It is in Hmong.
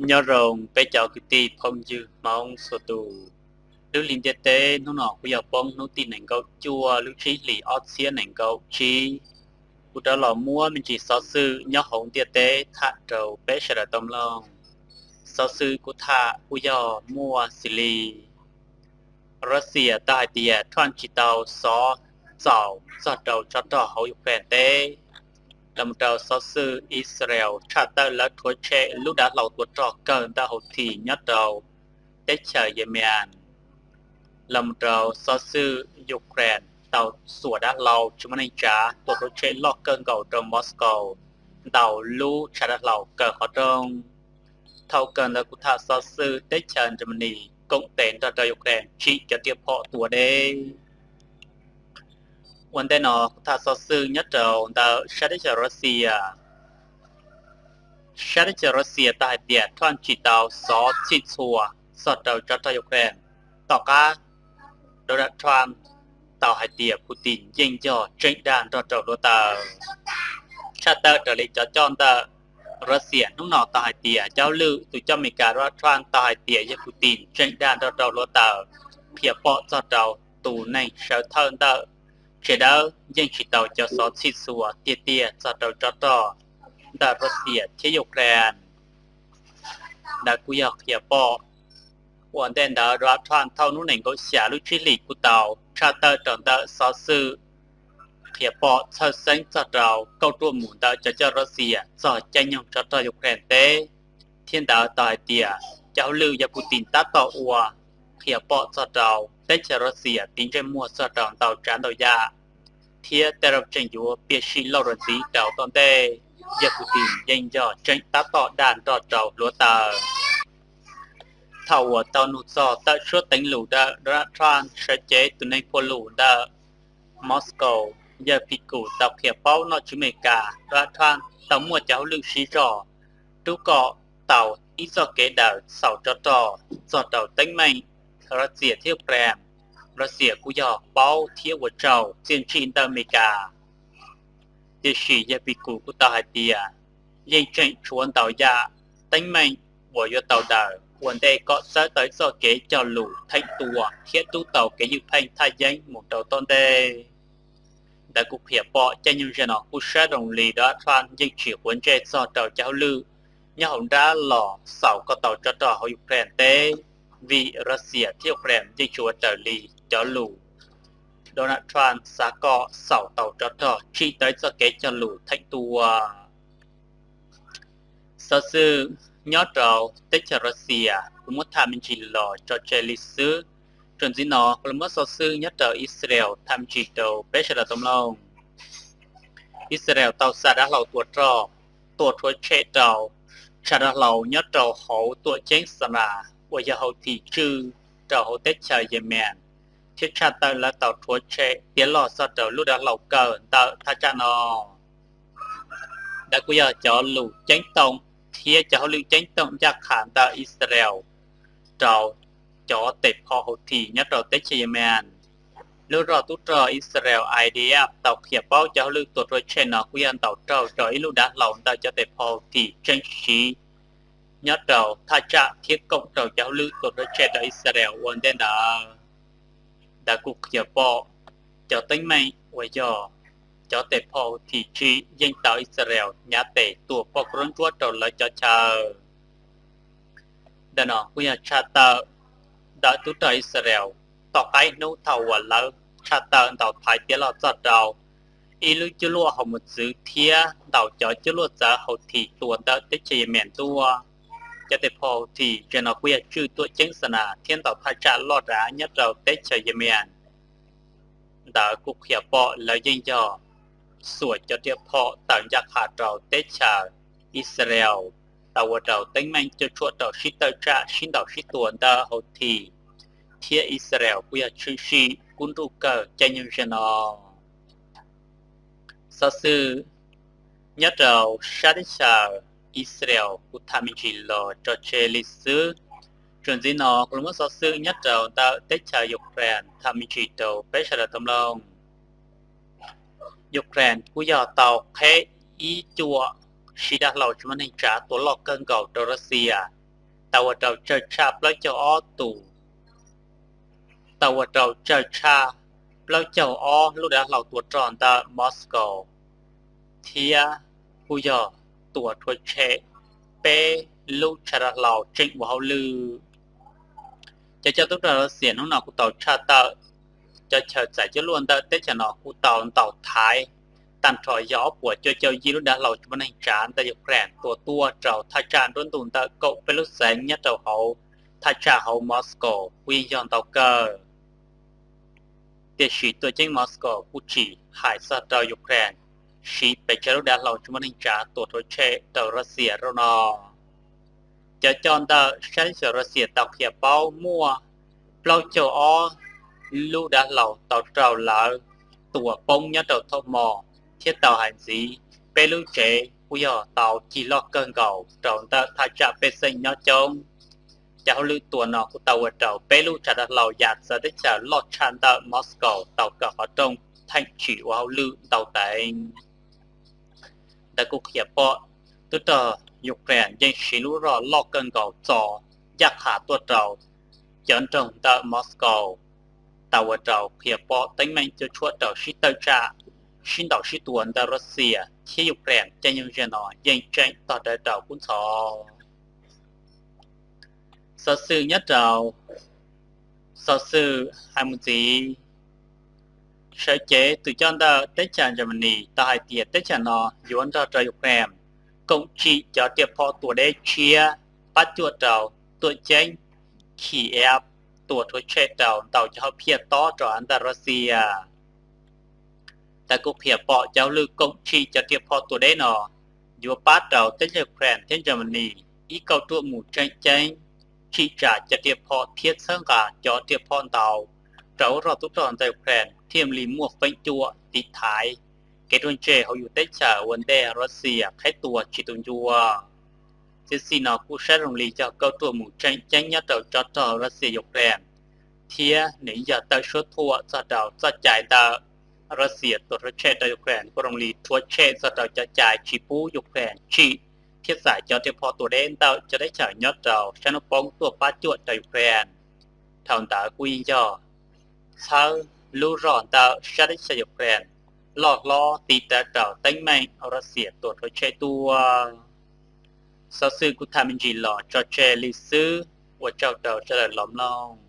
Nyob zoo peb cov kwv tij phooj ywg Hmoob txhua tus. Lub hli ntiaj teb hnub no kuj yog poob hnub tim nees nkaum cuaj lub tsib hlis ob txhiab nees nkaum tsib. Kuv rov los muab me ntsis xov xwm nyob hauv ntiaj teb tham rau peb sawv daws tau mloog. Xov xwm kuv tham kuj yog muaj xws li Russia tau hais tias Trump tsis tau xov txaus txog rau tsov rog hauv Ukraine teb, los mus rau xov xwm Israel tshaj tawm lawv rhuav tshem lub dav hlau tua rog kawg ntawm Houthi nyob rau teb chaws Yemen, los mus rau xov xwm Ukraine tau xuas dav hlau tsis muaj neeg tsav tua rhuav tshem loj kawg nkaus rau Moscow ntau lub tshav dav hlau kawg qhov rooj. Thaum kawg ntawd kuv tham xov xwm teb chaws Germany koom tes nrog rau Ukraine tsim cov riam phom tua deb. Ua ntej no kuv tham xov xwm nyob rau ntawm sab teb chaws Russia. Sab teb chaws Russia tau hais tias Trump tsis tau xov txhij txhua txog rau tsov rog Ukraine. Tom qab Donald Trump tau hais tias Putin yeej yog tseem dag nrog rau hluav taws. Tshaj tawm raws li cov coj ntawm Russia hnub no tau hais tias cov hauj lwm tus coj Amelikas Donald Trump tau hais tias yog Putin tseem dag nrog rau hluav taws qhia pom txog rau tus neeg sawv thawj ntawm tsev dawb yeej tsis tau cov xov txhij txhua tiag tiag txog rau tsov rog ntawm Russia thiab Ukraine. Ntawd kuj yog qhia pom. Ua ntej ntawd Donald Trump thaum hnub nees nkaum xya lub tsib hlis kuj tau tshaj tawm rau ntawm xov xwm qhia pom txhawj xeeb txog rau kauj ruam mus ntawm cov coj Russia txog caij nyoog tsov rog Ukraine teb, thiab ntawd tau hais tias cov hauj lwm yog Putin tab tom ua qhia pom txog rau teb chaws Russia tiv ntsej muag txog rau ntau tsav ntau yam, thiab tej zaum tseem yuav piam sij lauj ras ntxiv rau tom ntej, yog Putin yeej yog tseem tab tom dag nrog rau hluav taws. Thaum uas tau nug txog tawm suab teev lus ntawm Donald Trump sawv cev tus neeg phua lus ntawm Moscow, yawg Peskov tau qhia paub nom tswv Amelikas Donald Trump tau muaj cov hauj lwm siv zog rub kom tau ib txoj kev daws xaus tsov rog txog rau teeb meem Russia thiab Ukraine. Russia kuj yog paub thiab ua tsaug txiaj ntsig ntawm Amelikas. Tiam sis yawg Peskov kuj tau hais tias yeej tseem tshuav ntau yam teeb meem uas yuav tau daws ua ntej kom txawb tau ib txoj kev cog lus theem tua thiab rub tau kev ywj pheej thaj yeeb mus rau tom ntej. Ntawd kuj qhia pom caij nyoog zaum no kuj sab zoo li Donald Trump yeej tsis quav ntsej txog rau cov hauj lwm nyob hauv nrab los xaus kom tau tsov rog hauv Ukraine teb, vim Russia thiab Ukraine yeej tsis ua raws li cov lus Donald Trump xav kom xaus tau tsov rog tsim tau ib txoj kev cog lus theem tua. Xov xwm nyob rau teb chaws Russia kuv muab tham me ntsis los tso tseg li xwb. Txuas ntxiv no kuv los muab xov xwm nyob rau Israel tham me ntsis rau peb sawv daws tau mloog. Israel tau xa dav hlau tua rog, tua rhuav tshem rau tshav dav hlau nyob rau hauv tuam ceeb Sanaa uas yog Houthi tswj rau hauv teb chaws Yemen, thiab tshaj tawm lawv tau rhuav tshem tiav log txog rau lub dav hlau kawg ntawm thaj tsam no. Ntawd kuj yog cov lus ceeb toom thiab cov hauj lwm ceeb toom ncaj qha ntawm Israel rau cov tes phom Houthi nyob rau teb chaws Yemen. Lub zos tub rog Israel I D F tau qhia paub cov hauj lwm tua rhuav tshem no kuj yog ntaus raug rau ib lub dav hlau ntawm cov tes phom Houthi tseem siv nyob rau thaj tsam thiab koom rau cov hauj lwm tua rhuav tshem rau Israel ua ntej ntawd. Ntawd kuj qhia pom cov teeb meem uas yog cov tes phom Houthi tsim yeej tau Israel hnyav tes tua poj koob ntsuab rau lawv cov chaw. Ntawm no kuj yog tshaj tawm ntawm tub rog Israel tom qab ib hnub thaum uas lawv tshaj tawm ntaus thaiv tiav log txog rau ib lub cuab luaj haus mus txwv thiab ntaus cov cuab luaj txawv Houthi tua ntawm teb chaws Yemen tuaj. Cov tes phom Houthi zaum no kuj yog tswj tuam ceeb Sanaa thiab ntaus thaj tsam loj dav nyob rau teb chaws Yemen. Ntawd kuj qhia pom lawv yeej yog xuas cov riam phom taw ncaj qha rau teb chaws Israel, tau ua rau teeb meem cuam tshuam rau sib tawm tsam sib ntaus sib tua ntawm Houthi thiab Israel kuj yog tshwm sim kub nruj kawg caij nyoog zaum no. Xov xwm nyob rau sab teb chaws Israel kuv tham me ntsis los tso tseg li xwb. Txuas ntxiv no kuv los muab xov xwm nyob rau ntawm teb chaws Ukraine tham me ntsis rau peb sawv daws tau mloog. Ukraine kuj yog tau qheb ib cuam siv dav hlau tsis muaj neeg tsav tua loj kawg nkaus rau Russia, tau ua rau tsawg tshaj plaub caug ob tus, tau ua rau tsawg tshaj plaub caug ob lub dav hlau tua rog ntawm Moscow, thiab kuj yog tua rhuav tshem peb lub tshav dav hlau tseem ua hauj lwm. Cov coj tub rog Russia hnub no kuj tau tshaj tawm cov chaw txais cuab luaj ntawm teb chaws no kuj tau ntaus thaiv tag nrho yog ob puas cuaj caum yim lub dav hlau tsis muaj neeg tsav ntawm Ukraine tua tuaj rau thaj tsam nruab ntug ntawm kaum peb lub xeev nyob rau hauv thaj tsam hauv Moscow kuj yeej yog ntau kawg. Tiam sis tuam ceeb Moscow kuj tsis hais txog rau Ukraine siv pes tsawg lub dav hlau tsis muaj neeg tsav tua rhuav tshem rau Russia rau no. Cov coj ntawm sab teb chaws Russia tau qhia paub muaj plaub caug ob lub dav hlau tau raug lawv tua poob nyob rau thaum hmo, thiab tau hais ntxiv peb lub tsev kuj yog tau cig loj kawg nkaus rau ntawm thaj tsam pej xeem nyob coob. Cov hauj lwm tua no kuj tau ua rau peb lub tshav dav hlau yam txawv teb chaws loj tshaj ntawm Moscow tau kawm qhov rooj theem tsis ua hauj lwm ntau teev. Ntawd kuj qhia pom tub rog Ukraine yeej siv lub rog loj kawg nkaus txo ncaj qha tuaj rau cov nroog ntawm Moscow, tau ua rau qhia pom teeb meem cuam tshuam rau sib tawm tsam, sib ntaus sib tua ntawm Russia thiab Ukraine caij nyoog zaj no yeej tseem tog rawv rau kub ntxhov. Xov xwm nyob rau, xov xwm hais mus ntxiv, sawv cev tus coj ntawm teb chaws Germany tau hais tias teb chaws no yuav nrog rau Ukraine koom tsim cov riam phom tua deb tshiab pab cuam rau tuam ceeb Kyiv tua rhuav tshem rau ntau cov hauv phiaj tob rau ntawm Russia. Ntawd kuj qhia pom cov hauj lwm koom tsim cov riam phom tua deb no yuav pab rau teb chaws Ukraine thiab Germany ib kauj ruam mus tseem ceeb tsim tsa cov riam phom thiab txhawb nqa cov riam phom ntau rau rog tub rog ntawm Ukraine thiaj li muaj feem cuam tiv thaiv kev ruaj ntseg hauv yus teb chaws ua ntej Russia qheb tua tsis tu ncua. Txiav txim no kuj saib zoo li yog kauj ruam mus tseem ceeb nyob rau tsov rog Russia Ukraine, thiab nws yog tawm suab thuam txog rau txoj cai ntawm Russia tua rhuav tshem rau Ukraine kuj zoo li rhuav tshem txog rau cov cai tsis pub Ukraine tsim thiab txais cov riam phom tua deb ntawm cov teb chaws nyob rau sab hnub poob tuaj pab cuam rau Ukraine. Dhau ntawd kuj yeej yog txhawb lub rog ntawm sab teb chaws Ukraine loj hlob tiv rawv rau teeb meem Russia tua rhuav tshem tuaj. Xov xwm kuv tham me ntsis los tso tseg li xwb, ua tsaug rau sawv daws los mloog.